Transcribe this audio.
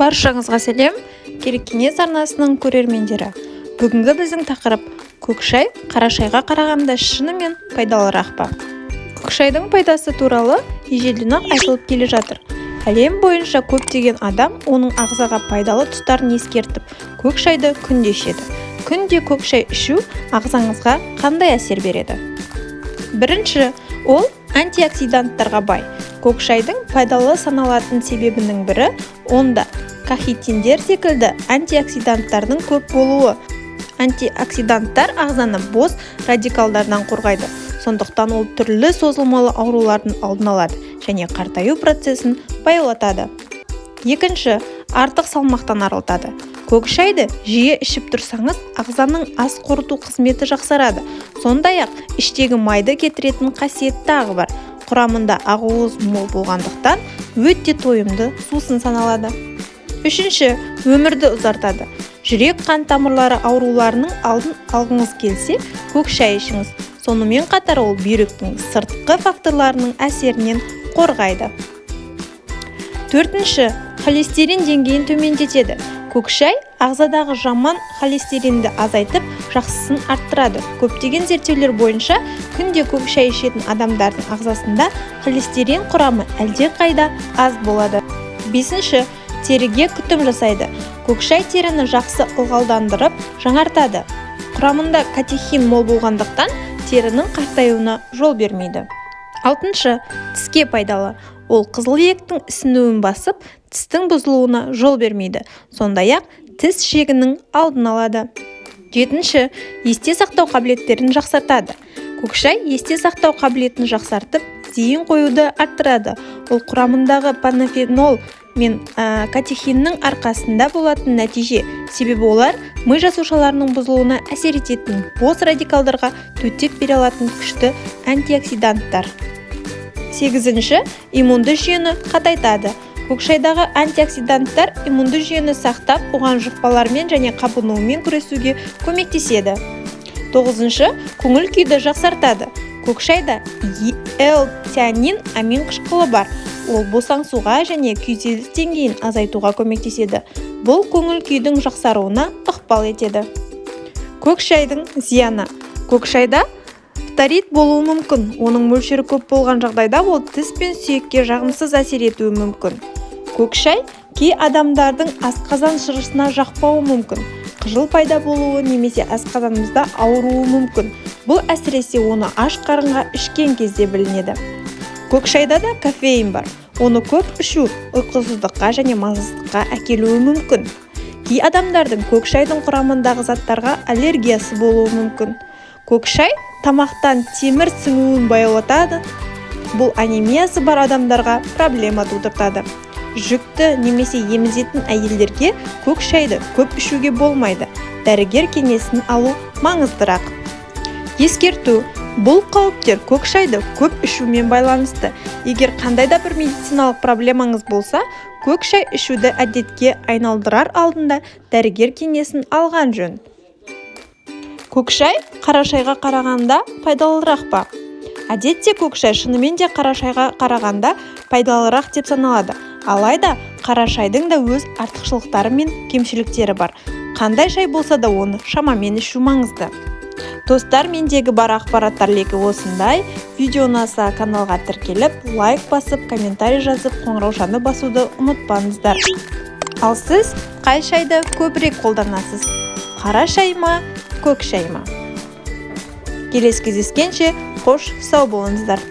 Баршаңызға сәлем, Керек кеңес арнасының көрермендері! Бүгінгі біздің тақырып: көк шай қара шайға қарағанда шынымен пайдалырақ па? Көк шайдың пайдасы туралы ежелден-ақ айтылып келе жатыр. Әлем бойынша көптеген адам оның ағзаға пайдалы тұстарын ескертіп, көк шайды күнде ішеді. Күнде көк шай ішу ағзаңызға қандай әсер береді? Бірінші, ол антиоксиданттарға бай. Көк шайдың пайдалы саналатын себебінің бірі – онда катехиндер секілді антиоксиданттардың көп болуы. Антиоксиданттар ағзаны бос радикалдардан қорғайды, сондықтан ол түрлі созылмалы аурулардың алдын алады және қартаю процесін баяулатады. Екінші, артық салмақтан арылтады. Көк шайды жиі ішіп тұрсаңыз, ағзаның ас қорыту қызметі жақсарады. Сондай-ақ іштегі майды кетіретін қасиет тағы бар. Құрамында ақуыз мол болғандықтан, өте тойымды сусын саналады. Үшінші, өмірді ұзартады. Жүрек қан тамырлары ауруларының алдын алғыңыз келсе, көк шай ішіңіз. Сонымен қатар ол бүйректің сыртқы факторларының әсерінен қорғайды. Төртінші, холестерин деңгейін төмендетеді. Көк шай ағзадағы жаман холестеринді азайтып, жақсысын арттырады. Көптеген зерттеулер бойынша, күнде көк шай ішетін адамдардың ағзасында холестерин құрамы әлдеқайда аз болады. Бесінші, теріге күтім жасайды. Көк шай теріні жақсы ылғалдандырып, жаңартады. Құрамында катехин мол болғандықтан, терінің қартаюына жол бермейді. Алтыншы, тіске пайдалы. Ол қызыл иектің ісінуін басып, тістің бұзылуына жол бермейді, сондай-ақ тіс жегінің алдын алады. Жетінші, есте сақтау қабілеттерін жақсартады. Көк шай есте сақтау қабілетін жақсартып, зейін қоюды арттырады. Ол құрамындағы полифенол мен катехиннің арқасында болатын нәтиже, себебі олар ми жасушаларының бұзылуына әсер ететін бос радикалдарға төтеп бере алатын күшті антиоксиданттар. Сегізінші, иммунды жүйені қатайтады. Көк шайдағы антиоксиданттар иммунды жүйені сақтап, оған жұқпалармен және қабынуымен күресуге көмектеседі. Тоғызыншы, көңіл күйді жақсартады. Көк шайда L-теанин амин қышқылы бар. Ол босаңсуға және күйзеліс деңгейін азайтуға көмектеседі. Бұл көңіл күйдің жақсаруына ықпал етеді. Көк шайдың зияны: көк шайда фторид болуы мүмкін. Оның мөлшері көп болған жағдайда, ол тіс пен сүйекке жағымсыз әсер етуі мүмкін. Көк шай кей адамдардың асқазан шырышына жақпауы мүмкін, қыжыл пайда болуы немесе асқазанымызда ауыруы мүмкін. Бұл әсіресе оны аш қарынға ішкен кезде білінеді. Көк шайда да кофеин бар. Оны көп ішу ұйқысыздыққа және мазасыздыққа әкелуі мүмкін. Кей адамдардың көк шайдың құрамындағы заттарға аллергиясы болуы мүмкін. Көк шай тамақтан темір сіңуін баяулатады. Бұл анемиясы бар адамдарға проблема тудыртады. Жүкті немесе емізетін әйелдерге көк шайды көп ішуге болмайды, дәрігер кеңесін алу маңыздырақ. Ескерту: бұл қауіптер көк шайды көп ішумен байланысты. Егер қандай да бір медициналық проблемаңыз болса, көк шай ішуді әдетке айналдырар алдында дәрігер кеңесін алған жөн. Көк шай қара шайға қарағанда пайдалырақ па? Әдетте көк шай шынымен де қара шайға қарағанда пайдалырақ деп саналады. Алайда қара шайдың да өз артықшылықтары мен кемшіліктері бар. Қандай шай болса да, оны шамамен ішу маңызды. Достар, мендегі бар ақпараттар легі осындай. Видео ұнаса, каналға тіркеліп, лайк басып, комментарий жазып, қоңыраушаны басуды ұмытпаңыздар. Ал сіз қай шайды көбірек қолданасыз: қара шай ма, көк шай ма? Келесі кездескенше, қош сау болыңыздар!